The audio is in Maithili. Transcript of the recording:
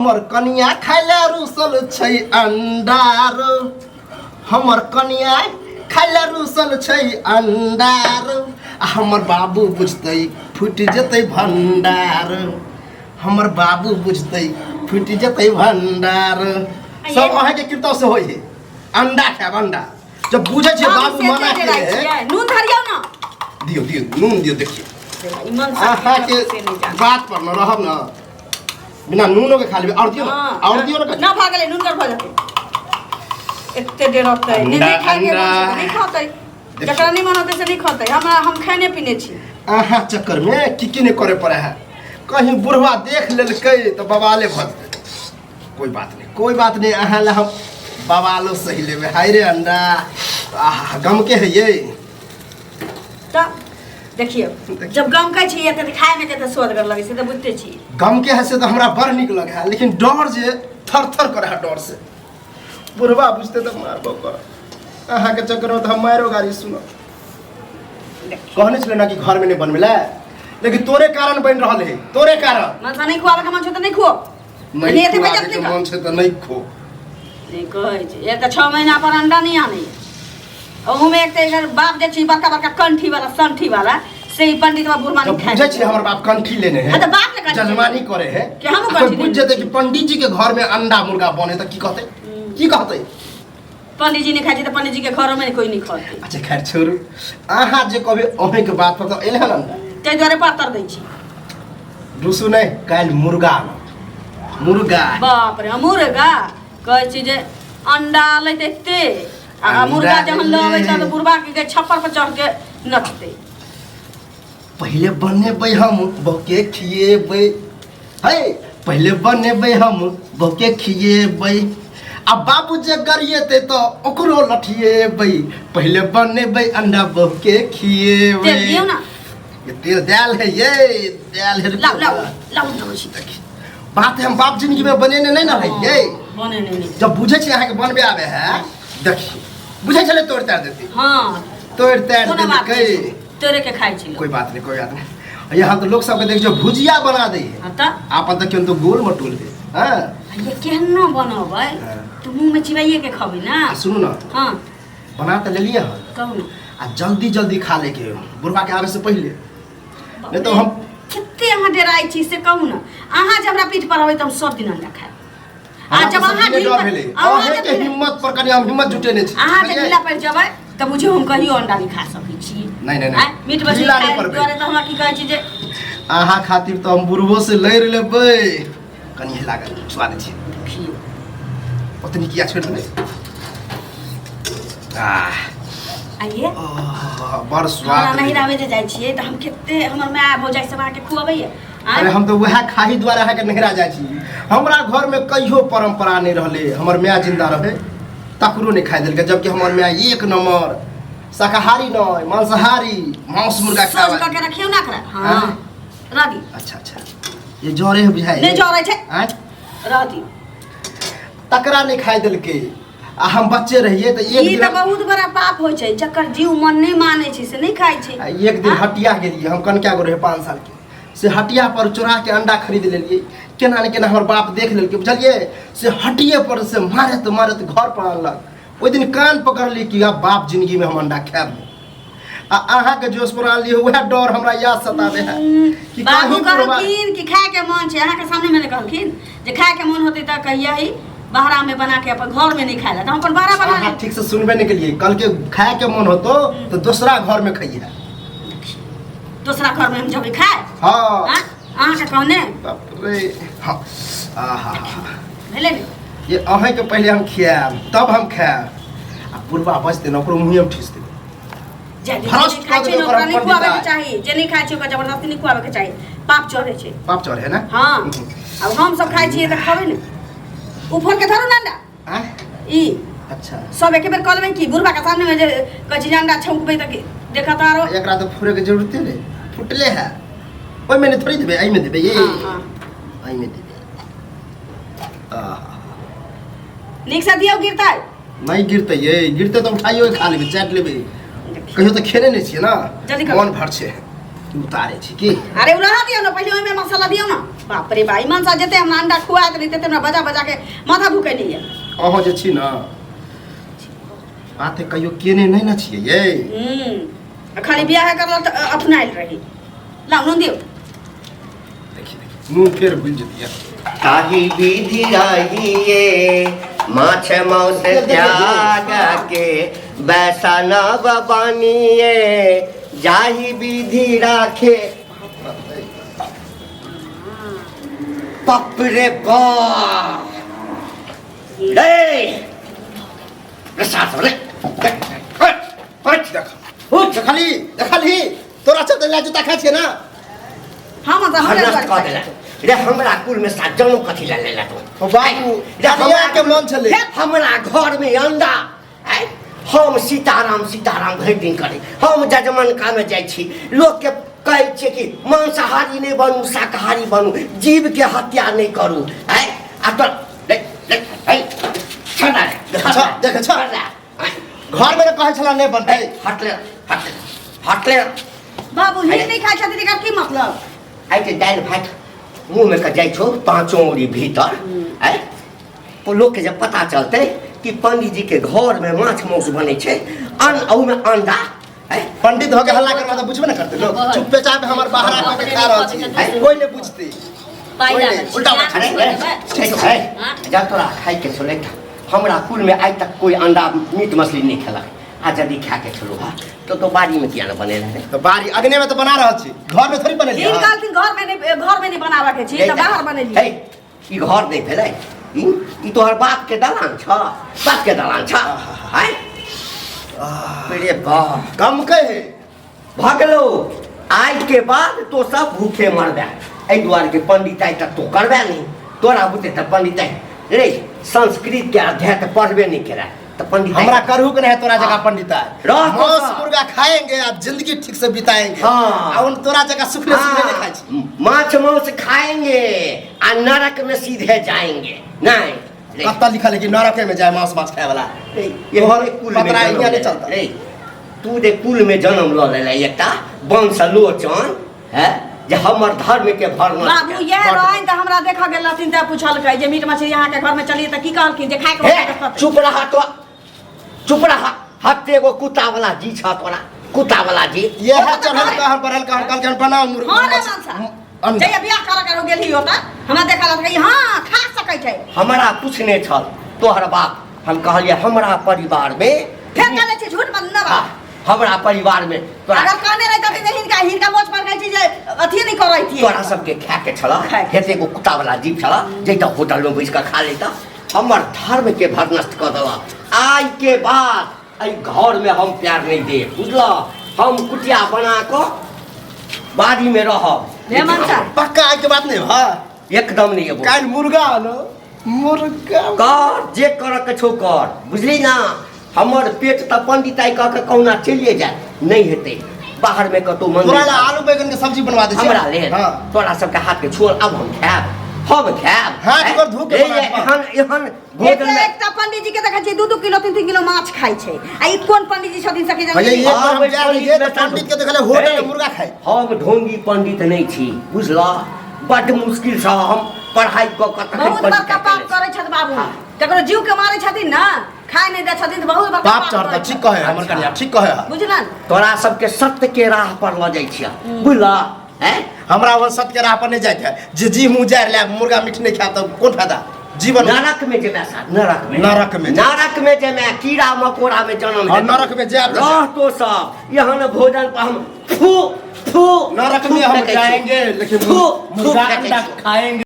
हमर कनिया खाय लए रूसल छै अंडा रो, हमर कनिया खाय लए रूसल छै अंडा रो, आ हमर बाबू बुझतै फूटि जेतै भंडार, हमर बाबू बुझतै फूटि जेतै भंडार। सब अहाँके कृपा से होइ है। अंडा खायब अंडा जब बुझै छियै बाबू से मना जे केने जाइ है। छियै। नून धरियौ ना। दियौ दियौ नून दियौ। देखियौ ई मन से अहाँके से नहि जान। बात पर न रहब न, बिना नूनो के खा लेबै। और दियौ न, हाँ, और दियौ न। ना भऽ गेलै, नून कर भऽ जेतै। एते देर रहतै नहि, अंडा, नहि खाइके अंडा। मन छै तऽ नहि खतै। जकरा नहि मन होतै से नहि खतै। हमरा हम खेने पीने छी। अहाँ चक्कर में की की नहीं करे पड़े है। कहीं बुढ़वा देख लेलकै तो बवाले भऽ जेतै। कोई बात नहीं, कोई बात नहीं, अहाँ ला हम बवालो सही लेबै। हाय रे अंडा, आह गम के है ये। तऽ देखियौ, जब गम कहै छियै तऽ खायमे कते स्वादगर लगै छै, तऽ बुझते छी। गम के है से तऽ हमरा बड़ नीक लगे है, लेकिन डर जे थर थर करे है डर से। बुढ़वा बुझते तऽ मारबो कर। अहाँके चक्कर में तऽ हम मारो गाड़ी सुनब। कहने छलै ना कि घर में नहीं बनबै ला, लेकिन तोरे कारण बनि रहल है, तोरे कारण। मनसा नहि खुआबैके मन छै तऽ नहि खुओ। नहीं नहीं एते खुआबे बेइज्जत के नहीं कर। मन छै तऽ नहीं खो। नहि कहै छै, एक तऽ 6 महीना पर अंडा नहि आनैए, ओहूमे एक तऽ एकर बाप जे छै बड़का बड़का कंठी वाला संठी वाला, से ई पंडित बाबू बुढ़वा जब नहि खाइ बुझै छियै हमर बाप कंठी लेने है। हाँ, तऽ बाप ने कंठी जजमानी करे है कि हमहूँ आ कोई कंठी बुझ लेने जेतै छी। कि पंडित जी के घर में अंडा मुर्गा बने तऽ की कहतै, की कहतै? पंडित जी नहि खाइ छै तऽ पंडित जी के घरोमे कोई नहि खतै। अच्छा खैर छोड़ू, अहाँ जे कहबै अहीँके बात पर तऽ एलै हन अंडा। ताहि दुआरे पातर दै छी। रुसू नहि, काल्हि मुर्गा आनब, मुर्गा। बाप रे, मुर्गा कहै छी जे अंडा लैत एते आ अंडा मुर्गा जहन लऽ अबै छै एलै। तऽ बुढ़बा के छप्पर पर चढ़ के नचतै। पहिले बनेबै हम बहुके खिएबै है, पहिले बनेबै हम बहुके खिएबै, आ बाबू जे गरिएतै तऽ ओकरो लठिएबै। पहिले बनेबै अंडा बहुके खिएबै। तेल दियौ ना। ये तेल दैल है, ये दैल है। लाउ लाउ लाउ, दबै छी। देखी बात है, हम बाप जिंदगी में बनेने नहीं ना रहिए। बनेने नहि। जब बुझे छी अहाँके बनबे आबे है, देखी बुझे छलै तोड़ तार देती। हाँ। तोड़ तार कोनो बात देलकै। नहि, तोड़े के खाइ छी लोक। कोई बात नहीं, कोई बात नहीं। यहाँ तो लोग सबके देख जो भुजिया बना दे है। हाँ तऽ। आपन तो क्यों तो गोल मटोल दे। हाँ। ये केहनो बनबै हाँ। तऽ मुँह में चिबाइए के खबै ना। आ सुनू ना। हाँ। बना तो लेलिए हन। कहू ना। आ जल्दी जल्दी खा ले के बुढ़वा के आवे से पहले, नहीं तो हम कते अहाँ डराइ छी से कहू ना। अहाँ जे हमरा पीठ पर अबै तऽ हम सब दिन अंडा खायब। आ हमरा जब तऽ अहाँ सपने ढील डर पर भेलै। अहाँ अहें जब के ढील- हिम्मत पर कनि हम हिम्मत जुटेने छी। अहाँ जे बुझलियै? ढीला पड़ि जेबै तऽ बुझियौ हम कहियो अंडा नहि खा सकै छी। नहीं, नहीं, नहीं। आँय, मीट मछली ढीला नहि खाय पड़बै। दुआरे तऽ हमरा की कहै छी जे अहाँ खातिर तऽ हम बुढ़बो से लड़ि लेबै। कनि हे लागल छुआ दै छी। देखियौ। ओतनी किया छोड़ि देबै? आह, आइए। ओह, बड़ हमरा स्वाद। नहिरामे जे जाइ छियै तऽ हम कते हमर माय भौजाइ सब अहाँके खुअबैया। आँय? अरे हम तऽ वएह खाही दुआरे अहाँके नहिरा जाइ छी। हमरा घरमे कहियो परम्परा नहि रहलै। हमर माय जिंदा रहै तकरो नहि खाइ देलकै, जबकि हमर माय एक नंबर शाकाहारी नहि मांसाहारी, मांस मुर्गा सोझ खाबै। कऽ के रखियौ ना एकरा। हाँ। आँय? रह दी। अच्छा अच्छा, ये जरे है बुझाइ। नहि जरै छै। आँय? रह दी। तकरा नहि खाइ देलकै आ हम बच्चे रहियै तऽ एक ई दिन तऽ बहुत बड़ा पाप होइ छै, जकर जीव मन नहि मानै छै से नहि खाइ छै। आ एक दिन हाँ? हटिया गेलियै हम, कनका गो रहै 5 साल के, से हटिया पर चोरा के अंडा खरीद लेलियै। केना ने केना हमर बाप देख लेलकै, बुझलियै, से हटिए पर से मारैत मारैत घर पर आनलक। ओहि दिन कान पकड़ली कि आब बाप जिंदगी में हम अंडा खायब नहि। आ अहाँके जोश पर आनलियै, वएह डर हमरा याद सताबे है कि बाबू कहीं बुढ़वा- कहलखिन कि खाय के मन छै, अहाँके सामने में नहि कहलखिन जे खाय के मन होतै तऽ कहिया ही बहरा में बना के, अपन घर में नहीं खाय ला, तऽ हम अपन बहरा बना अहाँ लेब। ठीक से सुनबे नहि केलियै, कल के खाय के मन होतो तो दूसरा घर में खइहे। दूसरा घर में हम जब खाए। हाँ। हाँ? अहाँके कहने। बाप रे, हाँ। आहा। भेलै ने? ये अहें के पहले हम खियाब तब हम खायब, आ बुढ़वा बचते न ओकरो मुँहे में ठूस देबै। जे जे भ्रष्ट नहि खाइ कऽ छै देबै ने, ओकरा ओकर नहि खुआबैके पंडिताइ। चाही। जे नहि खाइ छै ओकरा जबरदस्ती नहि खुआबैके चाही, पाप चढ़ै छै। पाप चढ़े ना। हाँ, अब हम सब खाइ छियै तऽ खबै ने। ऊपर के धरू ने अंडा। आँय? ई। अच्छा। सब एके बेर कऽ लेबै कि बुढ़बा के सामने में जे कहै छै जे अंडा छौंकबै तऽ देखत आरो। एकरा तऽ फोड़े के जरूरते नहि, फुटले है। ओहिमे नहि थोड़ी देबै, एहिमे देबै ये। हाँ, हाँ। एहिमे देबै। आहा। नीक से दियौ, गिरतै। नहि गिरतै ये, गिरतै तऽ उठाइयो खा लेबै, चाटि लेबै। कहियो तऽ खेने नहि छियै ना। जल्दी करू। मन भर छै। उतारे छी की? अरे उ रहा दियौ ने, पहिले ओहिमे मसाला दियौ ने। बाप रे बा, ई मनसा जते हमरा अंडा खुआ देली तते हमरा बजा बजा के माथा भूकेने ये। अहाँ जे छी ने बात कहियो केने नहि ने छियै ये। आ खाली बियाह करल तऽ अपनायल रही। लाउ नून दियौ। देखी देखी, नून फेर भूलि जेतियै। ताही विधि रहिए माछ मांस त्याग के वैष्णव बनिए, जाहि विधि राखे। बाप रे बाप रे रे सास रे, देख देखली देखली, तोरा चलते ला जूता खाइ छियै ना। हाँ मनसा, हमरा नष्ट कऽ दुआरे देलक रे। हमरा कुल में सात जन्म कथी लए लेलक ओ बाबू, रे? कनिया के मन छलै। हमरा घर में अंडा आय। हम सीताराम सीताराम भरि दिन करै, हम जजमनका में जाइ छी, लोकके कहै छियै कि मांसाहारी नहि बनू, शाकाहारी बनू, जीवके हत्या नहि करू। आय आ तो रे रे ऐ छोड़ा रे, देखै छ, देखै छ। छोड़ा। आय, घर में कहै छला नहि बनतै। हटले हटले हटले। बाबू ही नहीं खाइ छथिन, एकर की मतलब? आइ के दालि भात मुँहमे के जाइ छौ पाँचो उंगली भीतर। आइ तो लोकके जब पता चलतै कि पंडीजी के घरमे माछ मांस बनै छै, अन्न ओहिमे अंडा, आइ पंडित होके हल्ला करबा तऽ बुझबे ने करतै लोग। चुप्पे चाप हमर बाहर आबि के खा रहल छी, कोई नहि बुझतै। पाइ कोई लागल नहि, छै। उल्टा उल्टा अरे, खाइ अरे, छै, छै। जब तोरा खाइके छलै तऽ हमरा कुलमे आइ तक कोइ अंडा मीट मछली नहि खेलक, आ यदि खाके छलौ हँ तो बाड़ीमे किया ने बनेने रे? तऽ बाड़ी अगने में तऽ बना रहल छी, घर में थोड़ी बनेलियै। ई कहलथिन घर में नहीं, घर में नहीं बनाबऽ के छी तऽ बाहर बनेलियै। हे, ई घर नहि भेलै, ई ई तोहर बाप के दलान छ, बाप के दलान छ। आय रे बाप, कम के है भगलो। आइ के बाद तो सब भूखे मरबे। एहि दुआरे के पंडिताइ तक तो करबे नहीं, तोरा बुते तऽ पंडिताइ रे संस्कृत के अध्याय तऽ पढ़बे नहीं केला तऽ पंडिताइ हमरा करहु के नहीं है तोरा जगह पंडिताइ। रह तो मांस सा। मुर्गा खाएंगे आ जिंदगी ठीक से बिताएंगे। हाँ। आ उन तोरा जगह सुखले सुखले नहीं खाइ छी। माछ मांस खाएंगे आ नरक में सीधे जाएंगे। नहीं रे, कत्ता लिखल है कि नरके में जाए मांस माछ खाए वाला? रे, ये तोहर कुल में पतरा जन्म इहाँ नहीं लेले। चलता। रे, तू जे कुल में जन्म लऽ लेले एकटा वंश लोचन है जे हमर धर्म के भरना। बाबू ये रहनि तऽ हमरा देखऽ गेल रहथिन तऽ पुछलकै जे मीट मछली अहाँके घर में चलिए, तऽ की कहलखिन जे खाय के हे होतै तऽ खतै। चुप रहा तो, चुप रहा। हत्ते एगो कुत्ता वाला जी छ तोरा, कुत्ता वाला जी। यह चढ़ल कहन बढ़ल कहन कहल कहन बनाओ मुर्गा। हाँ रे मनसा, अंडा। जहिया बियाह करऽ के गेली होता हमरा देखा लगलै हाँ खा सकै छै। हमरा पूछने छल तोहर बाप, हम कहलियै हमरा परिवार में फेर कहले छी झूठ बंद न। हाँ, हमरा परिवार में तोरा अगर कहने रही तभी हिनका हिनका मोच पर कहै छी जे अथिए नहीं करै थी। तोरा सबके खाए के छल, खाए के। हेते एगो कुत्ता वाला जीव छल जैता होटल में बैस के खा लेता, हमर धर्म के भरनष्ट कऽ देलक। आइ के बाद एहि घर में हम प्यार नहीं देब, बुझल? हम कुटिया बना कऽ बाड़ी में रहब। हे मनसा। पक्का आइ के बात नहीं भा? एकदम नहीं एबो। काल्हि मुर्गा आनो, मुर्गा। कर जे करऽ के छौ कर, बुझली ना? हमर पेट तऽ पंडिताइ कऽ के कहुना चलिए जाए, नहीं हेतै बाहर में कतौ मंदिर। तोरा ला आलू बैगन के सब्जी बनवा दै छी। हमरा लेल? हाँ। तोरा सबके हाथ के छुअल अब हम खायब, हम खायब। हाथ पर धो के ए, बना ए, देबा। एहन एहन भोजन में एकटा पंडित जी के देखै छियै 2-2 किलो 3-3 किलो माछ खाइ छै, आ ई कोन पंडित जी छथिन सखी भैया, जानै? एक बार हम हाँ, जा रहियै तऽ पंडित के देखले होटल में ए, मुर्गा खाइ। हम ढोंगी पंडित नहीं छी, बुझल? बड्ड मुश्किल से हम पढ़ाई कऽ कऽ तखन बहुत पंडित बड़का पाप केने छी। करै छथि बाबू, ककरो जीव के मारै छथिन ना, खाय नहीं दै छथिन तऽ बहुत बड़का पाप पाप चढ़ता। करै ठीक छथिन। कहे हमर कन्या, ठीक कहे। बुझलन? तोरा सबके सत्य के राह पर लऽ जाइ छियै, बुझल? हैं? हमरा ओहन सत्य के राह पर नहीं जाइके है। जे जी मुँह जारि ले मुर्गा मीट नहीं खायब तऽ कोन फायदा जीवन? नरक में जेबै साहब, नरक में। नरक में। नरक में जेबै, कीड़ा मकोड़ा में जन्म हाँ, हेतौ। नरक में जायब तऽ रह तो सब एहन भोजन पर हम थू थू नरक थू में हम फेकै छी। जाएंगे लेकिन थू, थू मुर्गा फेकै अंडा छी। खाएंगे।